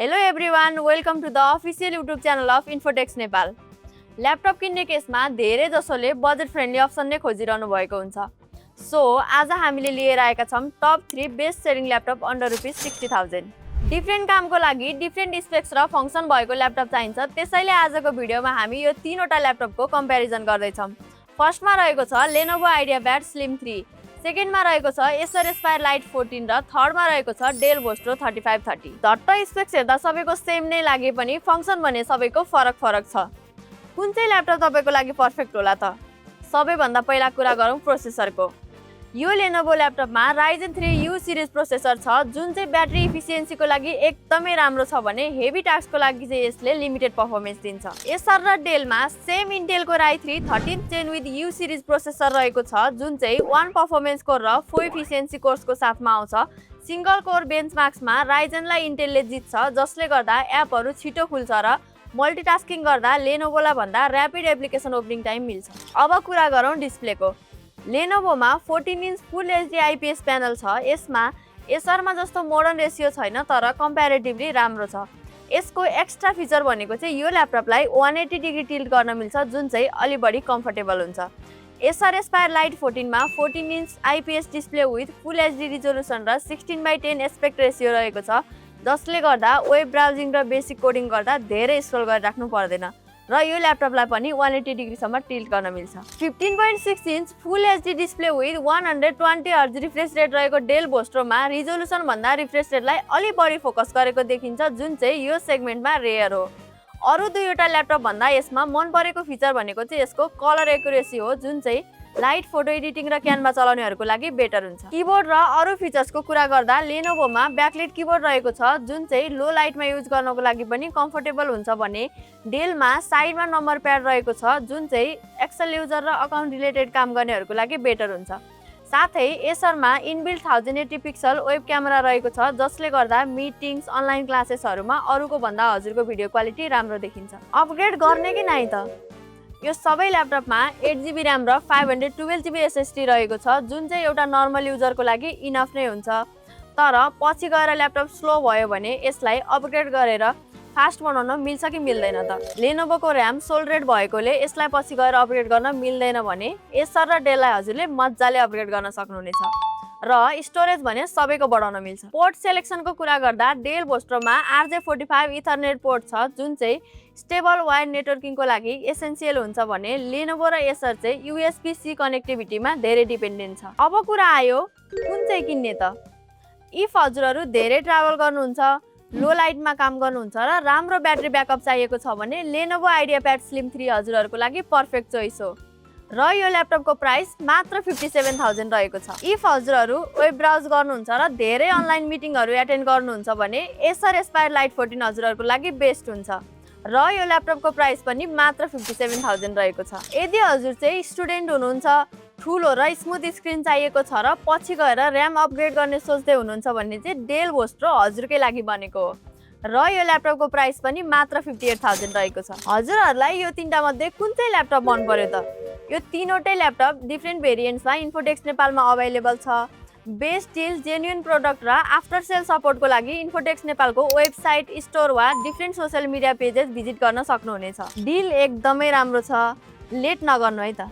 Hello everyone, welcome to the official YouTube channel of Infotex Nepal. Laptop किन्ने केसमा धेरै जसोले budget friendly option नै खोजिरहनु भएको हुन्छ। सो आज हामीले लिएर आएका छौं top 3 best selling laptop under ₹60,000। Different कामको लागि डिफरेन्ट स्पेक्स र फंक्सन भएको ल्यापटप चाहिन्छ, त्यसैले आजको भिडियोमा हामी यो तीनवटा ल्यापटपको कम्प्यारिजन गर्दै छौं। फर्स्टमा रहेको छ Lenovo IdeaPad Slim 3, सेकेन्डमा रहेको छ Acer Aspire Lite 14 र थर्डमा रहेको छ Dell Vostro 3530। झट्ट स्पेक्स हेर्दा सबैको सेम नै लागे पनि फंक्सन भने सबैको फरक छ। कुन चाहिँ ल्यापटप तपाईको लागि पर्फेक्ट होला त? सबैभन्दा पहिला कुरा गरौँ प्रोसेसरको। यो Lenovo ल्यापटपमा Ryzen 3 U सिरिज प्रोसेसर छ, जुन चाहिँ ब्याट्री इफिसियन्सीको लागि एकदमै राम्रो छ भने हेभी टास्कको लागि चाहिँ यसले लिमिटेड पर्फर्मेन्स दिन्छ। Acer र Dellमा सेम इन्टेलको i3 13th Gen with U series processor रहेको छ, जुन चाहिँ 1 पर्फर्मेन्स कोर र 4 इफिसियन्सी कोर्सको साथमा आउँछ। सिंगल कोर बेन्चमार्क्समा Ryzenलाई इन्टेलले जित्छ, जसले गर्दा एपहरू छिटो खुल्छ र मल्टिटास्किङ गर्दा Lenovoलाई भन्दा र्यापिड एप्लिकेसन ओपनिङ टाइम मिल्छ। अब कुरा गरौँ डिस्प्लेको। Lenovoमा 14 इन्च फुल एचडी आइपीएस प्यानल छ। यसमा एसरमा जस्तो मोडर्न रेसियो छैन, तर कम्प्यारेटिभली राम्रो छ। यसको एक्स्ट्रा फिचर भनेको चाहिँ यो ल्यापटपलाई 180 डिग्री टिल्ट गर्न मिल्छ, जुन चाहिँ अलि बढी कम्फर्टेबल हुन्छ। Acer Aspire Lite 14 मा 14 inch IPS display with full HD resolution र 16:10 एस्पेक्ट रेसियो रहेको छ, जसले गर्दा वेब ब्राउजिङ र बेसिक कोडिङ गर्दा धेरै स्क्रोल गरिराख्नु पर्दैन र यो ल्यापटपलाई पनि 180 डिग्रीसम्म टिल्ट गर्न मिल्छ। 15.6 inch full HD display with 120 hertz refresh rate रहेको डेल बोस्ट्रोमा रिजोल्युसन भन्दा रिफ्रेश रेटलाई अलि बढी फोकस गरेको देखिन्छ, जुन चाहिँ यो सेगमेन्टमा रेयर हो। अरु दुईवटा ल्यापटप भन्दा यसमा मन परेको फिचर भनेको चाहिँ यसको कलर एक्युरेसी हो, जुन चाहिँ लाइट फोटो एडिटिङ र क्यानभा चलाउनेहरूको लागि बेटर हुन्छ। कीबोर्ड र अरु फिचर्सको कुरा गर्दा Lenovoमा ब्याकलाइट कीबोर्ड रहेको छ, जुन चाहिँ लो लाइटमा युज गर्नको लागि पनि कम्फर्टेबल हुन्छ भने डेलमा साइडमा नम्बर प्याड रहेको छ, जुन चाहिँ एक्सेल युजर र अकाउन्ट रिलेटेड काम गर्नेहरूको लागि बेटर हुन्छ। साथै एसरमा इनबिल्ट 1080 पिक्सल वेब क्यामेरा रहेको छ, जसले गर्दा मिटिङ्स अनलाइन क्लासेसहरूमा अरूको भन्दा हजुरको भिडियो क्वालिटी राम्रो देखिन्छ। अपग्रेड गर्ने कि नाइ त? यो सबै ल्यापटपमा 8GB र्याम र 512GB SSD रहेको छ, जुन चाहिँ एउटा नर्मल युजरको लागि इनफ नै हुन्छ। तर पछि गएर ल्यापटप स्लो भयो भने यसलाई अपग्रेड गरेर फास्ट बनाउन मिल्छ कि मिल्दैन त? Lenovoको र्याम सोल्ड रेट भएकोले यसलाई पछि गएर अपग्रेड गर्न मिल्दैन भने Acer र Dellलाई हजुरले मजाले अपग्रेड गर्न सक्नुहुनेछ। र स्टोरेज भने सबैको बढाउन मिल्छ। पोर्ट सेलेक्सनको कुरा गर्दा Dell Vostroमा RJ45 इथरनेट पोर्ट छ, जुन चाहिँ स्टेबल वायर नेटवर्किङको लागि एसेन्सियल हुन्छ भने Lenovo र Acer चाहिँ USB-C कनेक्टिभिटीमा धेरै डिपेन्डेन्ट छ। अब कुरा आयो कुन चाहिँ किन्ने त? इफ हजुरहरू धेरै ट्राभल गर्नुहुन्छ, लो लाइटमा काम गर्नुहुन्छ र राम्रो ब्याट्री ब्याकअप चाहिएको छ भने Lenovo IdeaPad Slim 3 हजुरहरूको लागि पर्फेक्ट चोइस हो र यो ल्यापटपको प्राइस मात्र 57,000 रहेको छ। इफ हजुरहरू वेब ब्राउज गर्नुहुन्छ र धेरै अनलाइन मिटिङहरू एटेन्ड गर्नुहुन्छ भने Acer Aspire Lite 14 हजुरहरूको लागि बेस्ट हुन्छ र यो ल्यापटपको प्राइस पनि मात्र 57,000 रहेको छ। यदि हजुर चाहिँ स्टुडेन्ट हुनुहुन्छ, ठुलो र स्मुथ स्क्रिन चाहिएको छ र पछि गएर र्याम अपग्रेड गर्ने सोच्दै हुनुहुन्छ भने चाहिँ Dell Vostro हजुरकै लागि बनेको हो र यो ल्यापटपको प्राइस पनि मात्र 58,000 रहेको छ। हजुरहरूलाई यो तीनटा मध्ये कुन चाहिँ ल्यापटप मन पर्यो त? यो तीनवटै ल्यापटप डिफरेन्ट भेरिएन्ट्समा इन्फोटेक्स नेपालमा अभाइलेबल छ। बेस्ट डिल, जेन्युन प्रोडक्ट र आफ्टर सेल सपोर्टको लागि इन्फोटेक्स नेपालको वेबसाइट, स्टोर वा different social media pages visit गर्न सक्नुहुनेछ। डिल एकदमै राम्रो छ, लेट नगर्नु है त।